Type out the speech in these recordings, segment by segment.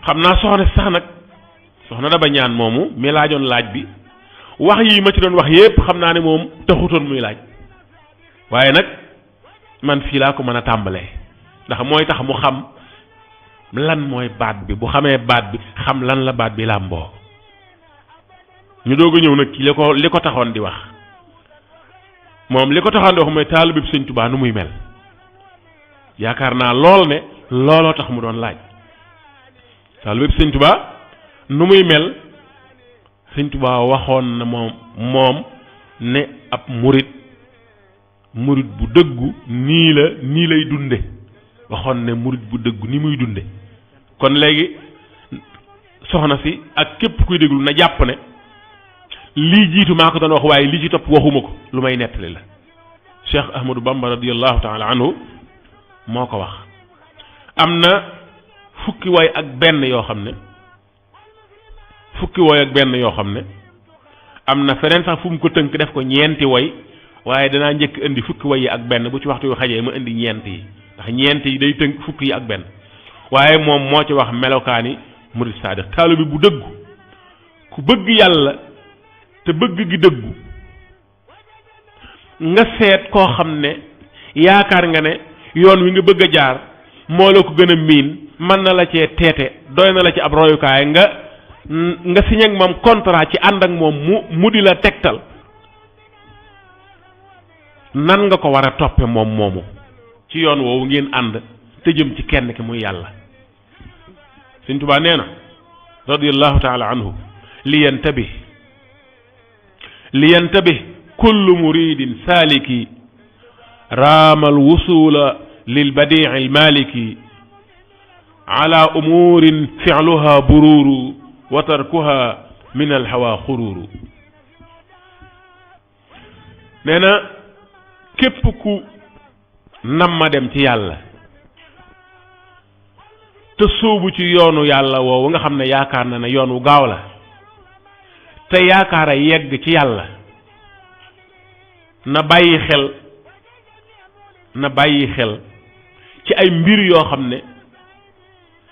xam naa soxna sax nag soxna Daba Ñaan moomu mi laajoon laaj bi wax yi ma ci doon wax yépp xam naa ne moom taxutoon muy laaj waaye nag man fii laa ko mën a tàmbalee ndax mooy tax mu xam lan mooy baat bi bu xamee baat bi xam lan la baat bi làmboo ñu doog a ñëw nag ci li ko taxoon di wax moom li ko taxoon di wax mooy taalibe bi Sëñ Tuubaa nu muy mel yaakaar naa lool ne looloo tax mu doon laaj taalibe bi Sëñ Tuubaa nu muy mel Sëñ Tuubaa waxoon na moom ne ab murit bu dëggu nii lay dunde waxoon ne murit bu dëggu ni muy dunde kon léegi soxna si ak képp kuy déglu na jàpp ne lii jiitu maa ko doon wax waaye lii ci topp waxuma ko lu may nettali la Cheikh Ahmadou Bamba radiyallahu taala anhu moo ko wax am na fukki way ak benn yoo xam ne am na feneen sax fu mu ko tënk def ko ñeenti way waaye danaa njëkk indi fukki way yi ak benn bu ci waxtu yu xajee ma indi ñeent yi ndax ñeent yi day tënk fukki yi ak benn waaye moom moo ci wax melokaani murid saadiq taalibe bi bu dëggu ku bëgg yàlla te bëgg gi dëggu nga seet koo xam ne yaakaar nga ne yoon wi nga bëgg a jaar moo la ko gën a miin mën na la cee teete doy na la ci ab royukaay nga signé ak moom contrat ci ànd ak moom mu di la tegtal nan nga ko war a toppe moom moomu ci yoon woowu ngeen ànd te jëm ci kenn ki muy yàlla Sëñ Tuubaa nee na radiyallahu taala anhu liyantabih kullu muridin saliki raama alwusula lilbadii almaliki ala umurin fi'luha bururu wa tarkuha min alhawa xururu nee na képp ku nam ma dem ci yàlla te sóobu ci yoonu yàlla woowu nga xam ne yaakaar na ne yoon wu gaaw la te yaakaar a yegg ci yàlla na bàyyi xel ci ay mbir yoo xam ne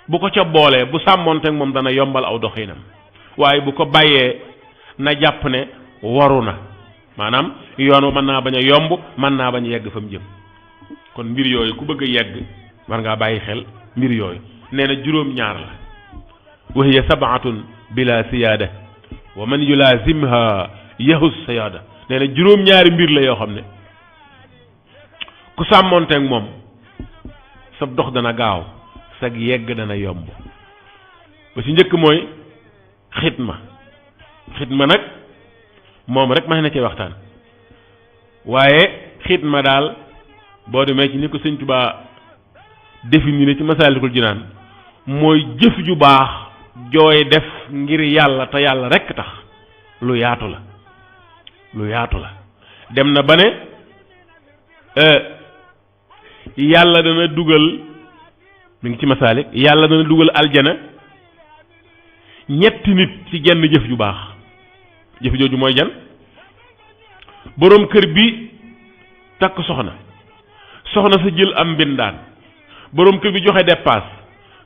bu ko ca boolee bu sàmmoonteeg moom dana yombal aw doxinam waaye bu ko bàyyee na jàpp ne waru na maanaam yoon wa mën naa bañ a yomb mën naa bañ a yegg fa mu jëm kon mbir yooyu ku bëgg a yegg war ngaa bàyyi xel mbir yooyu nee na juróom-ñaar la wa hiya sabatun bila siyaada wa man yulazimha yahus siyaada nee na juróom-ñaari mbir la yoo xam ne ku sàmmoonteeg moom sa dox dana gaaw sag yegg dana yomb ba ci njëkk mooy xidma nag moom rek ma na ci waxtaan waaye xidma daal boo demee ci ni ko Sëñ Tuubaa définir ci Masaalikul Jinaan mooy jëf ju baax jooy def ngir yàlla te yàlla rekk tax lu yaatu la dem na ba ne yàlla dana dugal mi ngi ci Masaalik yàlla dana dugal aljana ñetti nit ci genn jëf ju baax jëf jooju mooy jan boroom kër bi takk soxna sa jël am mbindaan boroom kër bi joxe dépasse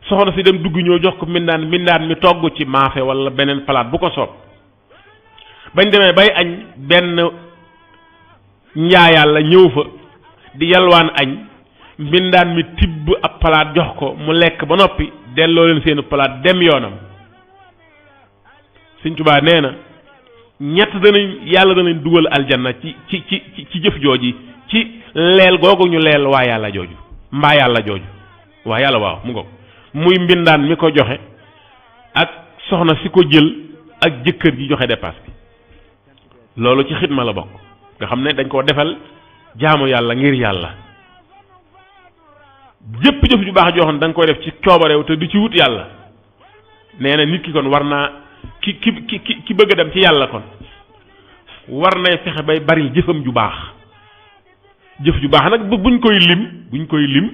soxna si dem dugg ñoo jox ko mbindaan mi togg ci maafe walla beneen palaat bu ko soob bañ demee bay añ benn njaayaal la ñëw fa di yalwaan añ mbindaan mi tibb ab palaat jox ko mu lekk ba noppi delloo leen seenu palaat dem yoonam Sëñ Tuubaa nee na ñett yàlla danañ dugal aljanna ci jëf jooji ci leel googu ñu leel waa yàlla jooju mbaa yàlla jooju waa yàlla waaw mu ngoog muy mbindaan mi ko joxe ak soxna si ko jël ak jëkkër ji joxe dépasse bi loolu ci xidma la bokk nga xam ne dañ koo defal jaamu yàlla ngir yàlla jëpp jëf ju baax joo xam ne da nga koy def ci coobareew te du ci wut yàlla nee na nit ki kon war naa ki bëgg a dem ci yàlla kon war nay fexe bay bari jëfam ju baax nag buñ koy lim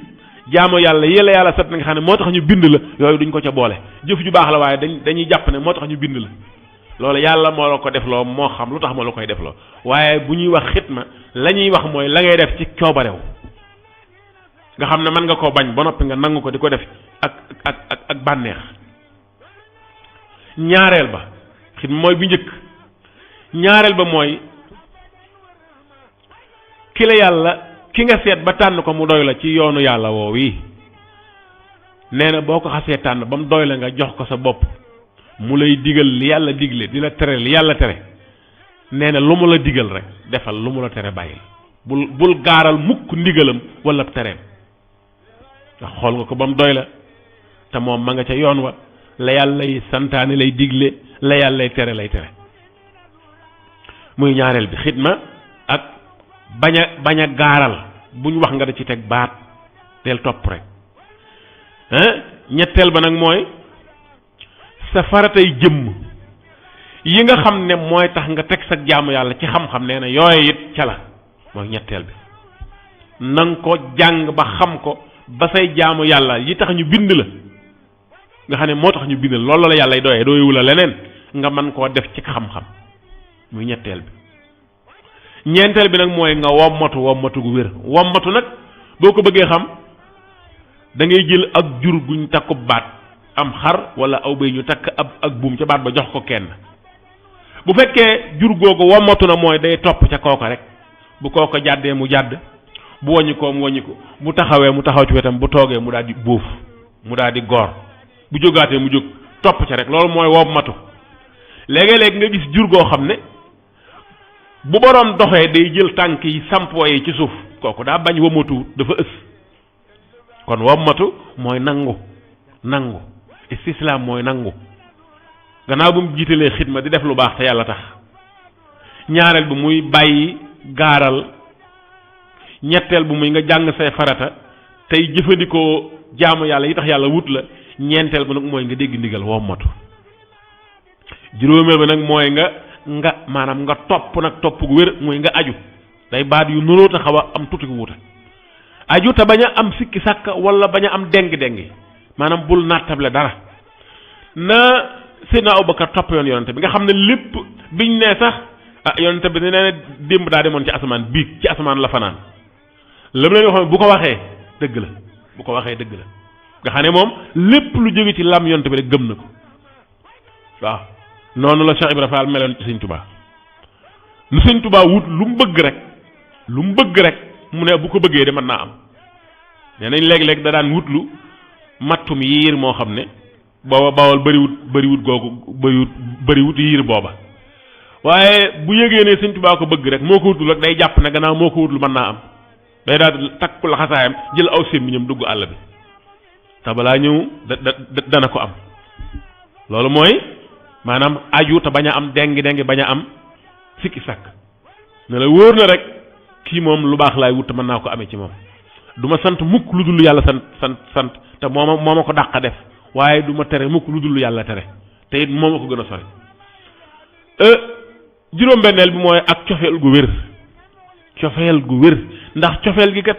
jaamu yàlla yàlla set na nga xam ne moo tax ñu bind la yooyu duñ ko ca boole jëf ju baax la waaye dañuy jàpp ne moo tax ñu bind la loolu yàlla moo la ko defloo moo xam lu tax moo la koy defloo waaye bu ñuy wax xitma la ñuy wax mooy la ngay def ci coobarew nga xam ne mën nga koo bañ ba noppi nga nangu ko di ko def ak bànneex. ñaareel ba xidma mooy bi njëkk. ñaareel ba mooy ki la yàlla ki nga seet ba tànn ko mu doy la ci yoonu yàlla woow yi nee na boo ko xasee tànn ba mu doy la nga jox ko sa bopp mu lay digal li yàlla digle di la tere li yàlla tere nee na lu mu la digal rek defal lu mu la tere bàyyil bul gaaral mukk ndigalam wala tereem ndax xool nga ko ba mu doy la te moom ma nga ca yoon wa la yàllay santaane lay digle la yàllay tere lay tere. muy ñaareel bi xidma ak bañ a gaaral buñ wax nga da ci teg baat del topp rek. ñetteel ba nag mooy sa faratay jëmm yi nga xam ne mooy tax nga teg sa jaamu yàlla ci xam-xam nee na yooye it ca la mooy ñetteel bi. nang ko jàng ba xam ko ba say jaamu yàlla yi tax ñu bind la nga xam ne moo tax ñu bind la loolu la yàlla doyee doyewu la leneen nga mën koo def ci xam-xam muy ñetteel bi. ñeenteel bi nag mooy nga wommatu gu wér. wommatu nag boo ko bëggee xam da ngay jël ak jur guñ takkub baat am xar wala aw bëy ñu takk ak buum ca baat ba jox ko kenn bu fekkee jur googu wommatu na mooy day topp ca kooka rek bu kooka jàddee mu jàdd bu wàññi ko mu wàññi ko bu taxawee mu taxaw ci wetam bu toogee mu daal di bóof mu daal di goor bu jógaatee mu jóg topp ca rek loolu mooy wommatu. léegi-léegi nga gis jur goo xam ne bu boroom doxee day jël tànk yi sampoo yi ci suuf kooku daa bañ wommatu dafa ës. kon wommatu mooy nangu istislaam mooy nangu gannaaw bu mu jiitalee xidma di def lu baax te yàlla tax. ñaareel bu muy bàyyi gaaral. ñetteel bu muy nga jàng say farata tey jëfandikoo jaamu yàlla yi tax yàlla wut la. ñeenteel ba nag mooy nga dégg ndigal wommatu. juróomeel ba nag mooy nga maanaam nga topp nag topp gu wér mooy nga aju day baat yu nuroo te xaw a am tuuti gu wuute. aju te bañ a am sikki sàkk wala bañ a am déng-déng maanaam bul nattable dara na Seydina Abubakar topp yoon yonente bi nga xam ne lépp biñ ne sax yonente bi nee na démb daa demoon ci asamaan biig ci asamaan la fanaan la mu leen waxoon bu ko waxee dëgg la nga xam ne moom lépp lu jóge ci lam yonente bi rek gëm na ko waaw noonu la Cheikh Ibra Fall meloon ci Sëñ Tuubaa lu Sëñ Tuubaa wut lu mu bëgg rek mu ne bu ko bëggee de mën naa am nee nañ léeg-léeg da daan wutlu mattum yiir moo xam ne booba bawal bëriwut yiir booba waaye bu yëgee ne Sëñ Tuubaa ko bëgg rek moo ko wutlu rek day jàpp ne gannaaw moo ko wutlu mën naa am day daal takku la xasaayam jël aw sémmiñam dugg àll bi te balaa ñëw dana ko am. loolu mooy maanaam aju te bañ a am dengi bañ a am sikki sàkk ne la wóor na rek kii moom lu baax laay wut te mën naa ko amee ci moom du ma sant mukk lu dul yàlla sant te moo ma ko dàq def waaye du ma tere mukk lu dul yàlla tere te it moo ma ko gën a sori. juróom-benneel bi mooy ak cofeel gu wér ndax cofeel gi kat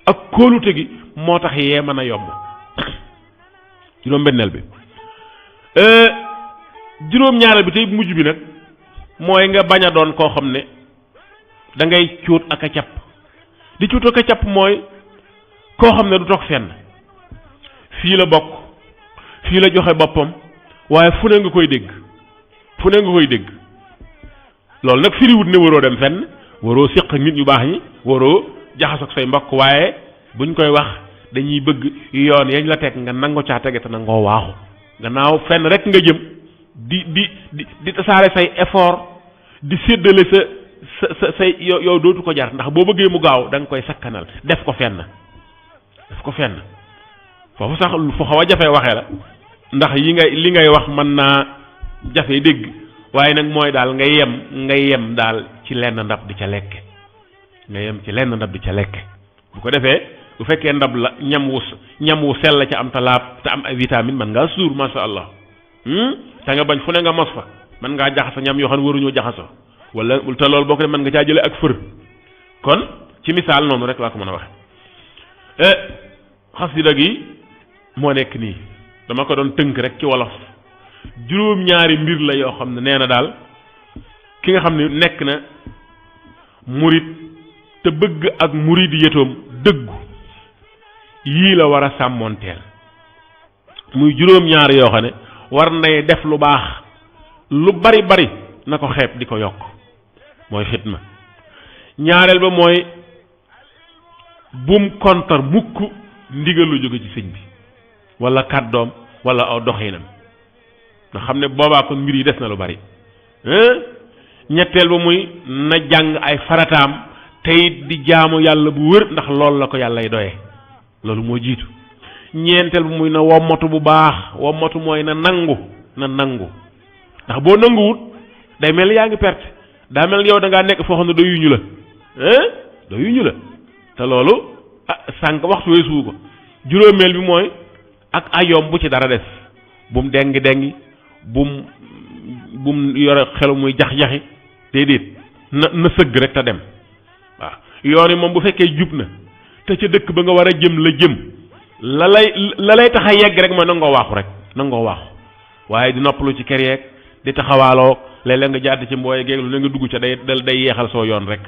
ak kóolute gi moo tax yee mën a yomb. juróom-benneel bi juróom-ñaareel bi tey mujj bi nag mooy nga bañ a doon koo xam ne da ngay cuut ak a capp di cuut ak a capp mooy koo xam ne du toog fenn fii la bokk fii la joxe boppam waaye fu ne nga koy dégg loolu nag firiwut ne waroo dem fenn waroo séq ak nit ñu baax ñi waroo jaxasoo ak say mbokk waaye buñ koy wax dañuy bëgg yoon yañ la teg nga nangu caa tege te nangoo waaxu gannaaw fenn rek nga jëm di tasaare say effort di séddale sa say yow dootu ko jar ndax boo bëggee mu gaaw da nga koy sakkanal def ko fenn foofu sax fu xaw a jafee waxee la ndax li ngay wax mën naa jafe dégg waaye nag mooy daal nga yem daal ci lenn ndab di ca lekke bu ko defee bu fekkee ndab la ñam wu sell ca am talaab te am ay vitamine man ngaa suur masha Allah te nga bañ fu ne nga mos fa man ngaa jaxasa ñam yoo xam ne waruñoo jaxasoo wala te loolu boo ko def mën nga caa jële ak fër kon ci misaal noonu rek laa ko mën a waxe xasida gi moo nekk nii dama ko doon tënk rek ci wolof juróom-ñaari mbir la yoo xam ne nee na daal ki nga xam ne nekk na murit te bëgg ak murit yetoom dëggu yii la war a sàmmoonteel muy juróom-ñaar yoo xam ne war nay def lu baax lu bari bari na ko xeeb di ko yokk mooy xidma ñaareel ba mooy bum kontar mukk ndigal lu jóge ci sëñ bi wala kàddoom wala aw doxinam nga xam ne boobaa kon mbir yi des na lu bari ñetteel ba muy na jàng ay farataam tey di jaamu yàlla bu wér ndax loolu la ko yàllay doyee loolu moo jiitu ñeenteel ba muy na wommatu bu baax wommatu mooy na nangu ndax boo nanguwut day mel yaa ngi perte daa mel yow da ngaa nekk foo xam ne doyuñu la doyuñu la te loolu sànq waxtu weesu ko juróomeel bi mooy ak ayoom bu ci dara des bum dengi bum yore xelu muy jax-jaxi déedéet na sëgg rek te dem waaw yoon yi moom bu fekkee jub na te ca dëkk ba nga war a jëm la jëm la lay tax a yegg rek mooy nangoo waaxu waaye di noppalu ci kër yeeg di taxawaaloo léeg-léeg nga jàdd ci mbooye geeg lu ne nga dugg ca day yeexal soo yoon rek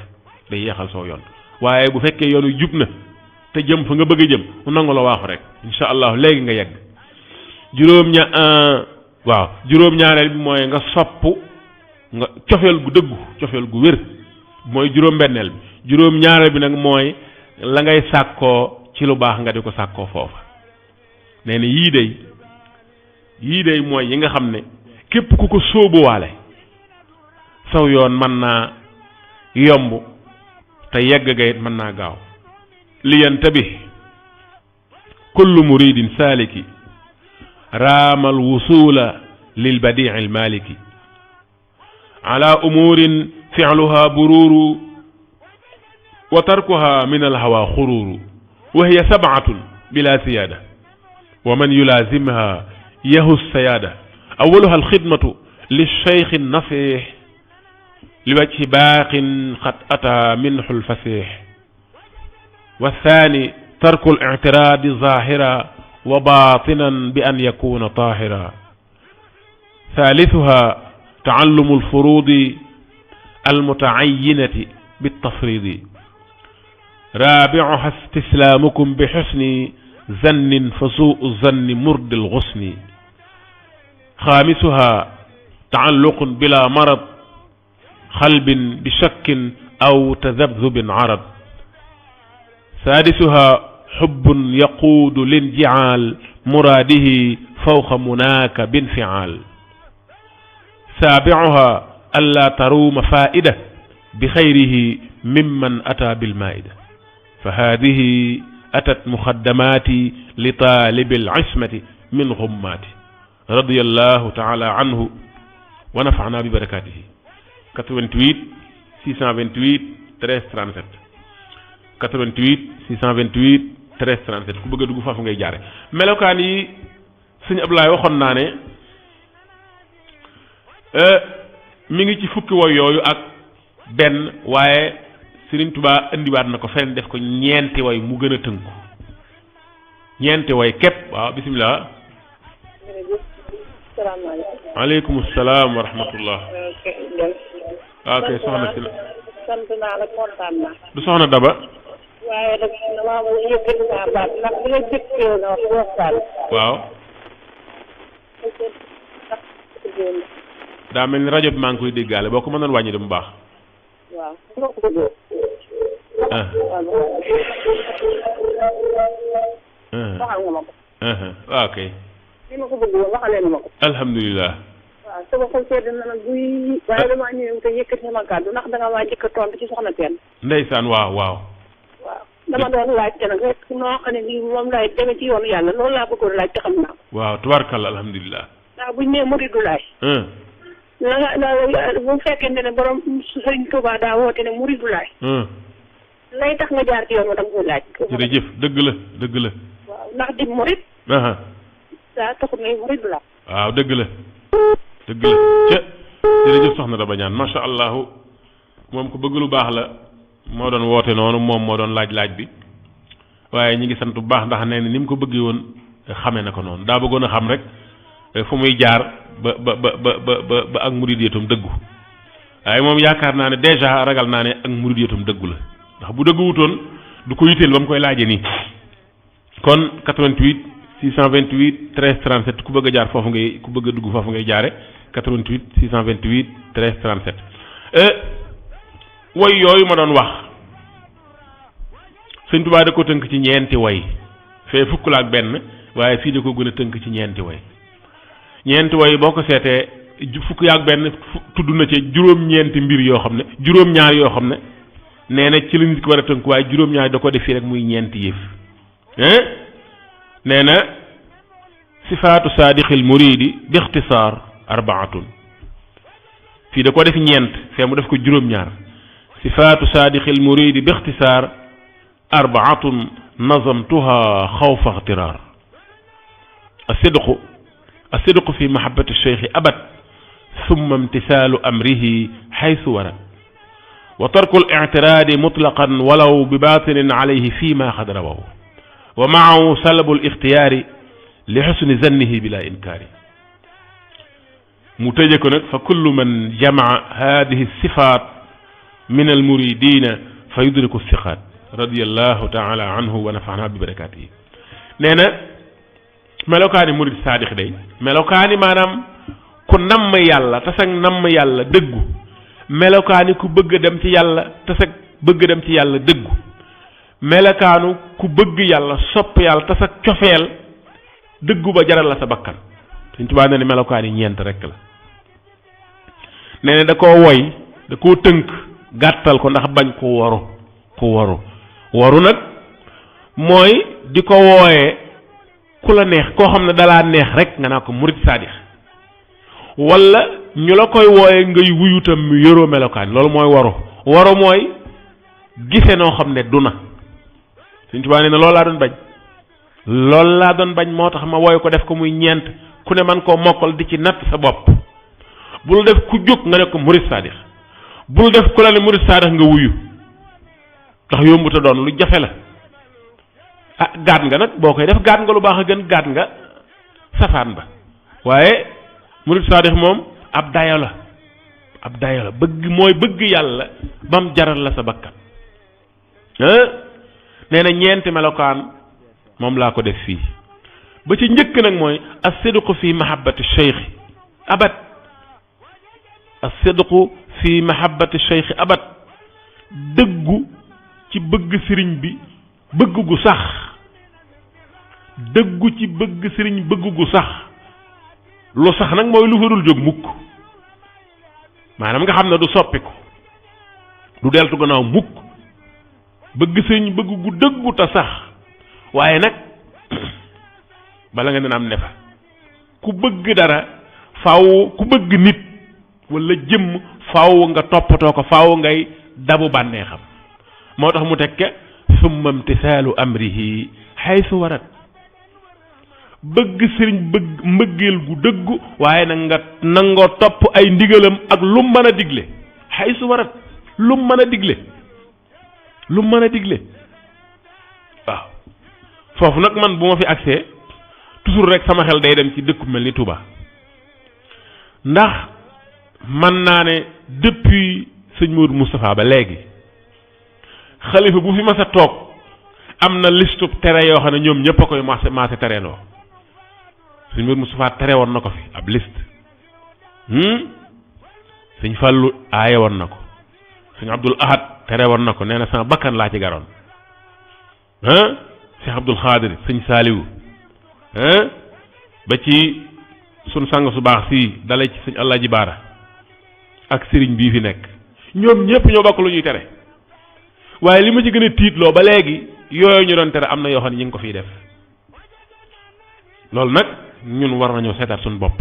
day yeexal soo yoon waaye bu fekkee yoon wi jub na te jëm fa nga bëgg a jëm mu nangu la waaxu rek insha allah léegi nga yegg juróom-ñaareel bi mooy nga sopp nga cofeel gu dëggu cofeel gu wér mooy juróom-benneel bi juróom-ñaareel bi nag mooy la ngay sàkkoo ci lu baax nga di ko sàkkoo foofa nee na yii day mooy yi nga xam ne képp ku ko sóobuwaale saw yoon mën naa yomb te yegg ga it mën naa gaaw liyantabih kullu muridin saliki raama alwusula lilbadii almaliki ala umurin fi'luha bururu wa tarkuha min alhawa xururu wa hiya sab'atun bila siyada wa man yulazimha yahu sayada awaluha alxidmatu lilcheikh nasih liwajhi baaqin qad ata minhu alfasih والثاني ترك الاعتراض ظاهرا وباطنا بأن يكون طاهرا ثالثها تعلم الفروض المتعينة بالتفريض رابعها استسلامكم بحسن ظن فسوء الظن مرد الغصن خامسها تعلق بلا مرض قلب بشك أو تذبذب عرض سادسها حب يقود لانجعال مراده فوق مناك بانفعال سابعها ألا تروم فائدة بخيره ممن أتى بالمائدة فهذه أتت مخدمات لطالب العصمة من غمات رضي الله تعالى عنه ونفعنا ببركاته 88 628 13 37 88 628 13 37 ku bëgg a dugg foofu ngay jaare melokaan yi sëñ Abdoulaye waxoon naa ne mi ngi ci fukki woy yooyu ak benn waaye Serigne Touba indiwaat na ko fenn def ko ñeenti woy mu gën a tënku ñeenti woy képp waaw bisimilah. salaamaaleykum. waaleykum salaam wa rahmatullah. ok soxna si la. sant naa la kontaan naa. du soxna Daba. waaye nag damaa yëkkati saa baat ndax bi nga jëkkee na waxtaan. waaw. daa mel ni rajo bi maa ngi koy déggaale boo ko mënoon wàññi dem bu baax. waaw. waxal nga ma ko. waaw kay. li ma ko bëgg woon waxalee na ma ko. alhamdulilah. waaw sama xol sedd na nag buy. waaye damaa ñëw te yëkkati sama kàddu ndax danga maa njëkk a tontu ci soxna Penda. ndeysaan waaw. waaw dama doon laajte nag rek noo xam ne nii moom laay demee ci yoonu yàlla loolu laa bëggoon laaj te xam naa ko. waaw tubaarkalla alhamdulilah. waaw buñ nee muridu laay. bu fekkente ne borom Sëriñ Tuubaa daa woote ne muridu laay. lay tax nga jaar ci yoon wa da nga koy laaj. jërëjëf dëgg la. waaw ndax di murid. daa taxut ngay muridu laay. waaw dëgg la. jërëjëf soxna Daba Ñaan macha allah moom ko bëgg lu baax la moo doon woote noonu moom moo doon laaj bi waaye ñi ngi sant bu baax ndax nee na ni mu ko bëggee woon xamee na ko noonu daa bëggoon a xam rek fu muy jaar ba ak muridiyatum dëggu waaye moom yaakaar naa ne déjà ragal naa ne ak muridiyatum dëggu la ndax bu dëggu wutoon du ko yitteel ba mu koy laajee nii kon 88 628 13 37 ku bëgg a jaar foofu ngay ku bëgg a dugg foofu ngay jaare 88 628 13 37 way yooyu ma doon wax Sëñ Tuubaa da ko tënk ci ñeenti way fee fukk la ak benn waaye fii da ko gën a tënk ci ñeenti way ñeenti way boo ko seetee fukk yaak benn tudd na ci juróom-ñeenti mbir yoo xam ne juróom-ñaar yoo xam ne nee na ci la nit ko war a tënk waaye juróom-ñaar da ko def fii rek muy ñeenti yëf nee na sifaatu saadiqil muridi bi ixtisaar arbaatun fii da ko def ñeent fee mu def ko juróom-ñaar sifaatu saadiqil muridi bi ixtisaar arbaatun nazamtuha xawfa ixtiraar الصدق في محبة الشيخ أبد ثم امتثال أمره حيث ورد وترك الاعتراض مطلقا ولو بباطن عليه فيما قد رواه ومعه سلب الاختيار لحسن ظنه بلا إنكار متجكنك فكل من جمع هذه الصفات من المريدين فيدرك الثقات رضي الله تعالى عنه ونفعنا ببركاته نينا melokaani murid saadix day melokaani maanaam ku namm yàlla tasag namm yàlla dëggu melokaani ku bëgg dem ci yàlla tasag bëgg dem ci yàlla dëggu melokaanu ku bëgg yàlla sopp yàlla tasag cofeel dëggu ba jaral la sa bakkan Sëñ Tuubaa ne melokaani ñeent rekk la nee na da koo woy da koo tënk gàttal ko ndax bañ ko waru nag mooy di ko wooyee ku la neex koo xam ne dalaa neex rek nga naa ko murid saadix wala ñu la koy wooye ngay wuyutam mu yoroo melokaan loolu mooy waru mooy gise noo xam ne du na Sëñ Tuubaa nee na loolu laa doon bañ moo tax ma wooy ko def ko muy ñeent ku ne man koo mokkal di ci natt sa bopp bul def ku jóg nga ne ko murid saadix bul def ku la ne murid saadix nga wuyu ndax yombuta doon lu jafe la gaat nga nag boo koy def gaat nga lu baax a gën gaat nga safaan ba waaye murid saadix moom ab dayo la bëgg yàlla bam jaral la sa bakkan nee na ñeenti melokaan moom laa ko def fii ba ci njëkk nag mooy as-sidqu fi mahabbati cheikh abad as-sidqu fi mahabbati cheikh abad dëggu ci bëgg sëriñ bi bëgg gu sax dëggu ci bëgg sëriñ bëgg gu sax lu sax nag mooy lu fa dul jóg mukk maanaam nga xam ne du soppiku du deltu gannaaw mukk bëgg sëriñ bëgg gu dëggu te sax waaye nag bala nga ne am ne fa ku bëgg dara faaw ku bëgg nit wala jëmm faaw nga toppatoo ko faaw ngay dabu bànneexam moo tax mu tekke summa imtisaalu amrihi haythu warat bëgg sëriñ bëgg mbëggeel gu dëggu waaye nag nga nangoo topp ay ndigalam ak lu mën a digle haythu warat lu mën a digle waaw foofu nag man bu ma fi accès toujours rek sama xel day dem ci dëkku mel ni Touba ndax man naa ne depuis sëñ Modou Moustapha ba léegi xalifa bu fi mas a toog am na liste tere yoo xam ne ñoom ñëpp a koy maase tereloo sëñ Modou Moustapha tere woon na ko fi ab liste sëñ Fallou aaye woon na ko sëñ Abdoul Ahad tere woon na ko nee na sama bakkan laa ci garoon Cheikh Abdoul Khadir sëñ Saliou ba ci sun sang su baax si dalay ci sëñ Alaaji Baara ak sëriñ bii fi nekk ñoom ñëpp ñoo bokk lu ñuy tere waaye li ma ci gën a tiitloo ba léegi yooyu ñu doon tere am na yoo xam ne ñu ngi ko fiy def loolu nag ñun war nañoo seetaat suñu bopp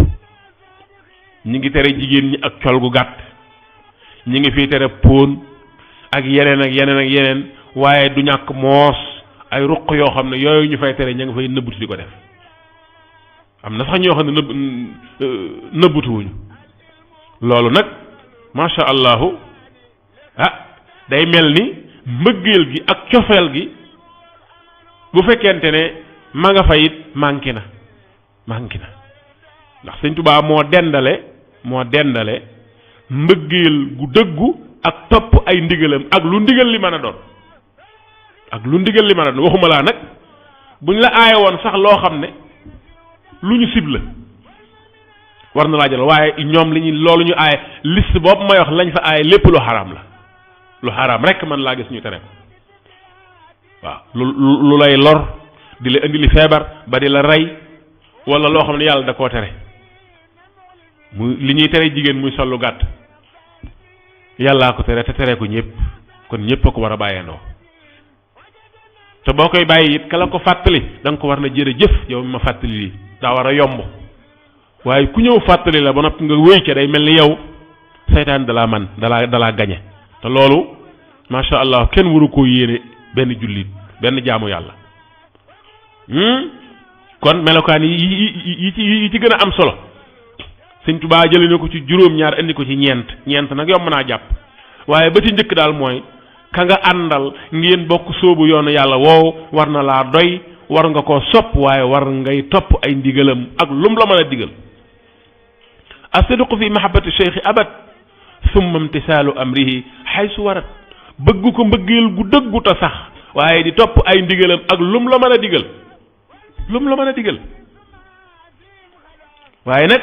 ñi ngi tere jigéen ñi ak col gu gàtt ñi ngi fiy tere póon ak yeneen waaye du ñàkk moos ay ruq yoo xam ne yooyu ñu fay tere ña nga fay nëbbutu di ko def am na sax ñoo xam ne nëbbutuwuñu loolu nag macha allahu day mel ni mbëggeel gi ak cofeel gi bu fekkente ne ma nga fa it manqué na ndax sëñ Tuubaa moo dendale mbëggeel gu dëggu ak topp ay ndigalam ak lu ndigal li mën a doon waxuma laa nag buñ la aaye woon sax loo xam ne lu ñu sib la war na laa jël waaye ñoom li ñu loolu ñu aaye liste boobu may wax lañ fa aaye lépp lu xaraam la lu xaraam rek man laa gis ñu tere waaw lu lay lor di la indi li feebar ba di la rey wala loo xam ne yàlla da koo tere mu li ñuy tere jigéen muy sollu gàtt yàllaa ko tere te tere ko ñëpp kon ñëpp a ko war a bàyyeendoo te boo koy bàyyi it kala ko fàttali da nga ko war na jërëjëf yow mi ma fàttali lii daa war a yomb waaye ku ñëw fàttali la ba noppi nga wéy ca day mel ni yow seytaan dalaa man dalaa gañe te loolu macha allah kenn waru koo yéene benn jullit benn jaamu yàlla kon melokaan yi ci gën a am solo Sëñ Tuubaa jëlee na ko ci juróom-ñaar indi ko ci ñeent nag yomb naa jàpp waaye ba ci njëkk daal mooy ka nga àndal ngeen bokk sóobu yoonu yàlla woow war na laa doy war nga koo sopp waaye war ngay topp ay ndigalam ak lum la mën a digal as-sidqu fi mahabbati cheikhi abad summa imtisaalu amrihi haysu warat bëgg ko mbëggeel gu dëggu ta sax waaye di topp ay ndigalam ak lum la mën a digal waaye nag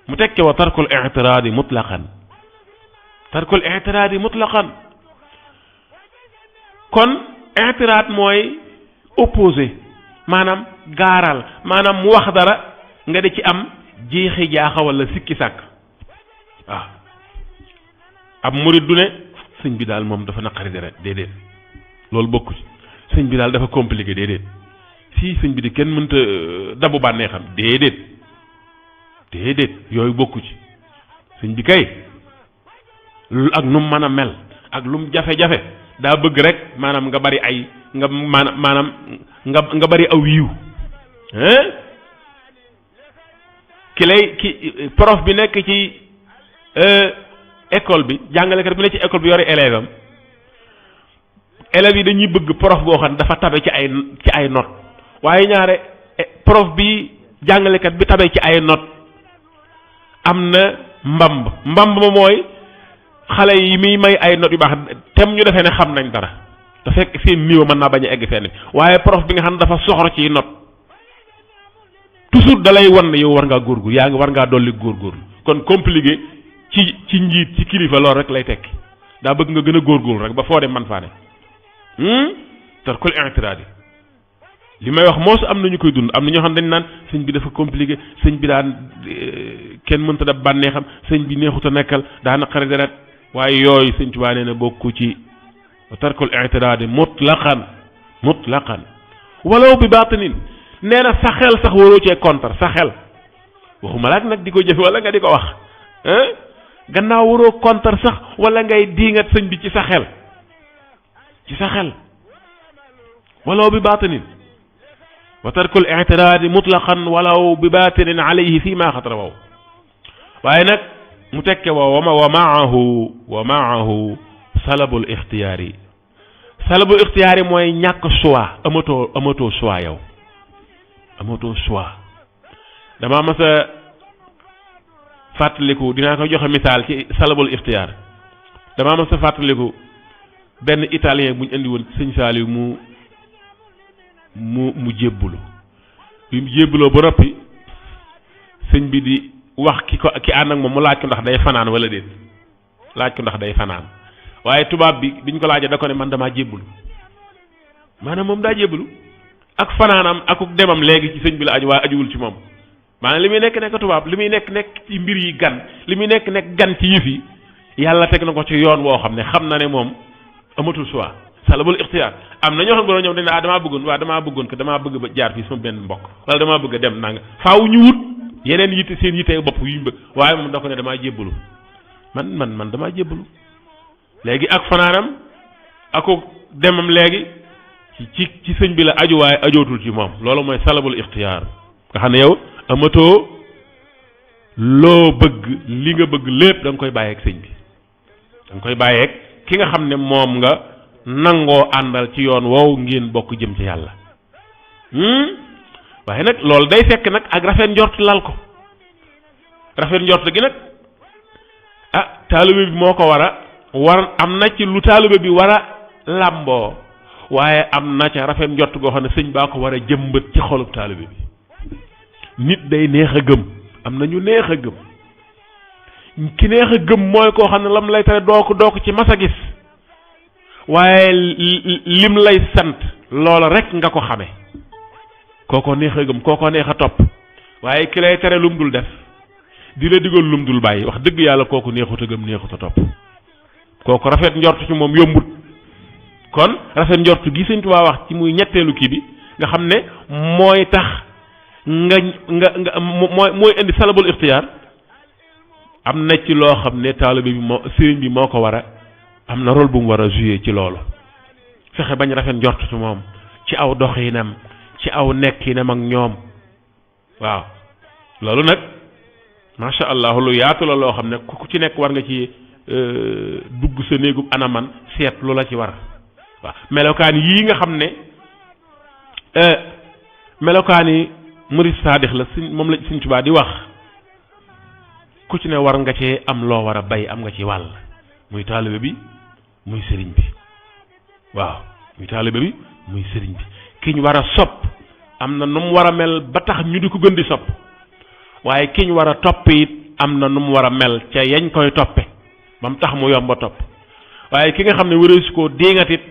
mu tekke wa tarkul i'tiraadi mutlaqan kon i'tiraad mooy opposé maanaam gaaral maanaam mu wax dara nga di ci am jeexi jaaxa wala sikki sàkk waaw ab murid du ne sëñ bi daal moom dafa naqari deret déedéet loolu bokku ci sëñ bi daal dafa compliqué déedéet si sëñ bi di kenn mënta dabu bànnee xam déedéet yooyu bokku ci sëñ bi kay ak num mën a mel ak lum jafe-jafe daa bëgg rek maanaam nga bari ay nga bari aw yiw ki prof bi nekk ci école bi jàngalekat bi nekk ci école bi yore élève am élèves yi dañuy bëgg prof boo xam ne dafa tabe ci ay notes waaye ñaare prof bi jàngalekat bi tabe ci ay notes am na mbamb ma mooy xale yi muy may ay notes yu baax tem ñu defee ne xam nañ dara te fekk seen niveau mën naa bañ a egg fenn waaye prof bi nga xam ne dafa soxor ci notes toujours dalay wan ne yow war ngaa góorgóorlu war ngaa dolli góorgóorlu kon compliqué ci njiit ci kilifa loolu rek lay tekki daa bëgg nga gën a góorgóorlu rek ba foo dem man faa ne tarkul i'tiraad li may wax moo su am na ñu koy dund am na ñoo xam dañ naan sëñ bi dafa compliqué sëñ bi daan kenn mënta dab bànneexam sëñ bi neexut a nekkal daa naqari deret waaye yooyu sëñ Tuubaa nee na bokku ci tarkul i'tiraad mutlaqan walaw bi baatinin nee na sa xel sax waroo cee contre sa xel waxuma laak nag di ko jëfe wala nga di ko wax gannaaw waroo contre sax wala ngay diingat sëñ bi ci sa xel walaw bi baatinin wa tarkul i'tiraadi mutlaqan walaw bi baatinin alayhi fi ma xatara wow waaye nag mu tekke wa maahu salabul ixtiyaari mooy ñàkk choix amatoo choix yow amatoo choix dama mas a fàttaliku dinaa ko joxe misaal ci salabul ixtiyaar dama mas a fàttaliku benn italien bu ñu indi woon sëñ Saaliw mu jébbulu bi mu jébbuloo ba noppi sëñ bi di wax ki ànd ak moom mu laaj ko ndax day fanaan wala déet waaye tubaab bi biñ ko laajee da ko ne man damaa jébbulu maanaam moom daa jébbulu ak fanaanam akuk demam léegi ci sëñ bi la aju waaye ajuwul ci moom maanaam li muy nekk tubaab li muy nekk ci mbir yi gan li muy nekk gan ci yëf yi yàlla teg na ko ci yoon woo xam ne xam na ne moom amatul choix salabul ixtiyaar am na ñoo xam ne ñëw dañ ne damaa bëggoon ko damaa bëgg ba jaar fii sama benn mbokk wala damaa bëgg a dem nanga faaw ñu wut yeneen yitte seen yitte bopp yu ñu bëgg waaye moom da ko ne damaa jébbalu man damaa jébbalu léegi ak fanaanam ako demam léegi ci sëñ bi la aju waaye ajootul ci moom loolu mooy salabul ixtiyaar nga xam ne yow amatoo loo bëgg li nga bëgg lépp da nga koy bàyyeeg sëñ bi da nga koy bàyyeeg ki nga xam ne moom nga nangoo àndal ci yoon woow ngeen bokk jëm ci yàlla waaye nag loolu day fekk nag ak rafet njort lal ko rafet njort gi nag taalibe bi moo ko war am na ci lu taalibe bi war a làmboo waaye am na ca rafet njort goo xam ne sëñ baa ko war a jëmbat ci xolub taalibe bi. nit day neex a gëm am na ñu neex a gëm ki neex a gëm mooy koo xam ne lam lay tere doo ko ci mas a gis waaye lim lay sant loola rek nga ko xame kooko neex a gëm kooko neex a topp waaye ki lay tere lum dul def di la digal lum dul bàyyi wax dëgg yàlla kooku neexut a gëm neexut a topp kooku rafet njort ci moom yombut. kon rafet njort gi Sëñ Tuubaa wax ci muy ñetteelu kii bi nga xam ne mooy tax nga mooy indi salabul ixtiyaar am na ci loo xam ne taalibe bi moo sëriñ bi moo ko war a am na rôle bu mu war a jouer ci loolu fexe bañ rafet njort ci moom ci aw doxinam ci aw nekkinam ak ñoom waaw loolu nag macha allah lu yaatu la loo xam ne ku ci nekk war nga ci dugg sa néegub anaman seet lu la ci war waaw melokaan yii nga xam ne melokaan yi murid saadix la moom la Sëñ Tuubaa di wax ku ci ne war nga cee am loo war a bay am nga ci wàll muy taalibe bi muy sëriñ bi waaw muy taalibe bi muy sëriñ bi ki ñu war a sopp am na nu mu war a mel ba tax ñu di ko gën di sopp waaye ki ñu war a topp it am na nu mu war a mel ca yañ koy toppe ba mu tax mu yomb a topp waaye ki nga xam ne wëreesu koo diingat it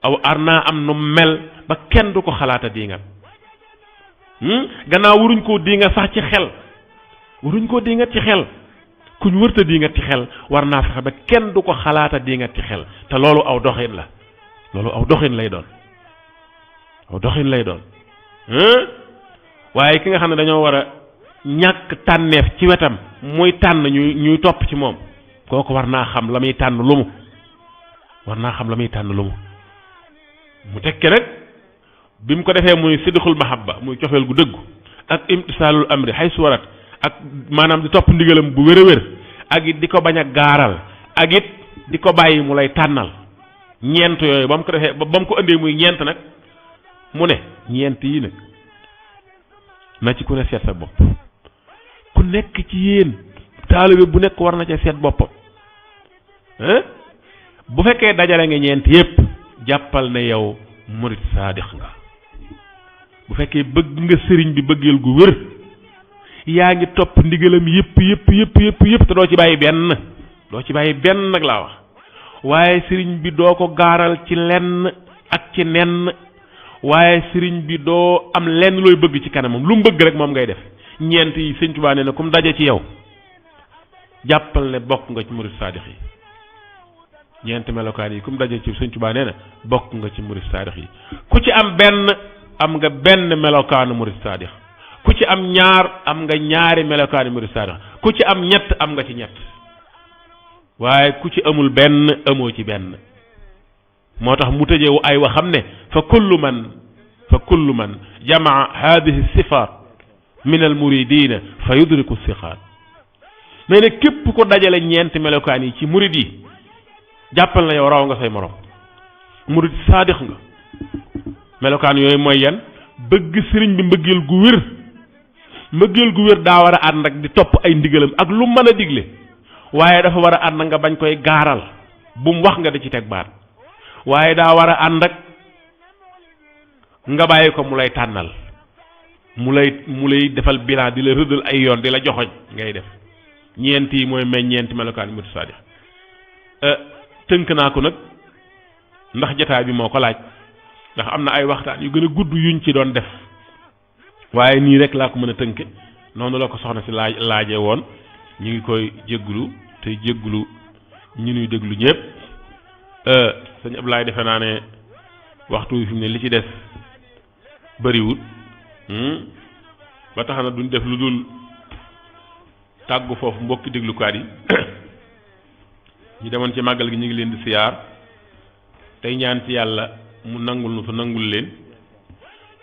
aw ar naa am nu mel ba kenn du ko xalaata diingat gannaaw waruñ koo diingat sax ci xel waruñ koo diingat ci xel kuñ wërta diingat ci xel war naa fexe ba kenn du ko xalaata diingat ci xel te loolu aw doxin la loolu aw doxin lay doon aw doxin lay doon waaye ki nga xam ne dañoo war a ñàkk tànneef ci wetam muy tànn ñuy topp ci moom kooku war naa xam la muy tànn lu mu war naa xam la muy tànn lu mu tekke nag bi mu ko defee muy sidqul mahabba muy cofeel gu dëggu ak imtisaalul amri xay suwarat ak maanaam di topp ndigalam bu wér a wér ak it di ko bañ a gaaral ak it di ko bàyyi mu lay tànnal ñeent yooyu ba mu ko defee ba mu ko indee muy ñeent nag mu ne ñeent yi nag na ci ku ne seet sa bopp ku nekk ci yéen taalibe bu nekk war na ca seet boppam bu fekkee dajale nga ñeent yépp jàppal ne yow murid saadix nga bu fekkee bëgg nga sëriñ bi bëggeel gu wér yaa ngi topp ndigalam yëpp te doo ci bàyyi benn nag laa wax waaye sëriñ bi doo ko gaaral ci lenn ak ci nenn waaye sëriñ bi doo am lenn looy bëgg ci kanamam lu mu bëgg rek moom ngay def ñeent yi Sëñ Tuubaa nee na comme daje ci yow jàppal ne bokk nga ci murid saadix yi ñeent melokaan yi comme daje ci Sëñ Tuubaa nee na bokk nga ci murid saadix yi ku ci am benn am nga benn melokaanu murid saadix ku ci am ñaar am nga ñaari melokaanu murid saadix ku ci am ñett am nga ci ñett waaye ku ci amul benn amoo ci benn moo tax mu tëjee ay waxam ne fa kullu man jamaa hadihi sifaat min al muridina fa yudriku siqaat mais ne képp ko dajale ñeenti melokaan yi ci murid yi jàppal na yow raw nga say morom murid saadix nga melokaan yooyu mooy yan bëgg sëriñ bi mbëggeel gu wér daa war a ànd ak di topp ay ndigalam ak lu mën a digle waaye dafa war a ànd nga bañ koy gaaral bu mu wax nga di ci teg baat waaye daa war a ànd ak nga bàyyi ko mu lay tànnal mu lay defal bilan di la rëddal ay yoon di la joxoñ ngay def ñeent yi mooy ñeenti melokaan murid saadix tënk naa ko nag ndax jotaay bi moo ko laaj ndax am na ay waxtaan yu gën a gudd yuñ ci doon def waaye nii rek laa ko mën a tënke noonu la ko soxna si laaje woon ñu ngi koy jéggulu te jéggulu ñu nuy déglu ñëpp sëñ Ablaye defe naa ne waxtu wi fi mu ne li ci des bëriwut ba tax na duñ def lu dul tàggu foofu mbokki déglukaat yi ñu demoon ci màggal gi ñu ngi leen di siyaar tey ñaan ci yàlla mu nangul nu fa nangul leen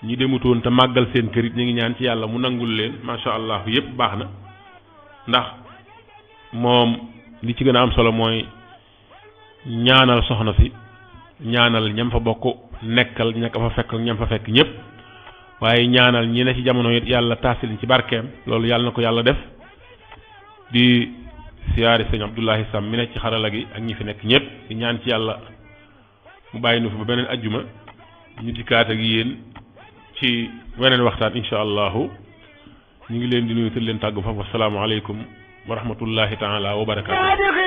ñi demutoon te màggal seen kër it ñu ngi ñaan ci yàlla mu nangul leen macha allah yépp baax na ndax moom li ci gën a am solo mooy ñaanal soxna si ñaanal ñam fa bokk nekkal ña ko fa fekk ak ñam fa fekk ñëpp waaye ñaanal ñi ne ci jamono it yàlla taasil ci barkeem loolu yàlla na ko yàlla def di siyaari sëñ Abdoulahi Sam mi nekk ci xarala gi ak ñi fi nekk ñëpp di ñaan ci yàlla mu bàyyi nu fi ba beneen ajjuma ñu dikkaat ak yéen ci weneen waxtaan insha allahu ñu ngi leen di nuyu te leen tàggu foofu assalaamu aleykum wa rahmatullahi taala wa barakaatu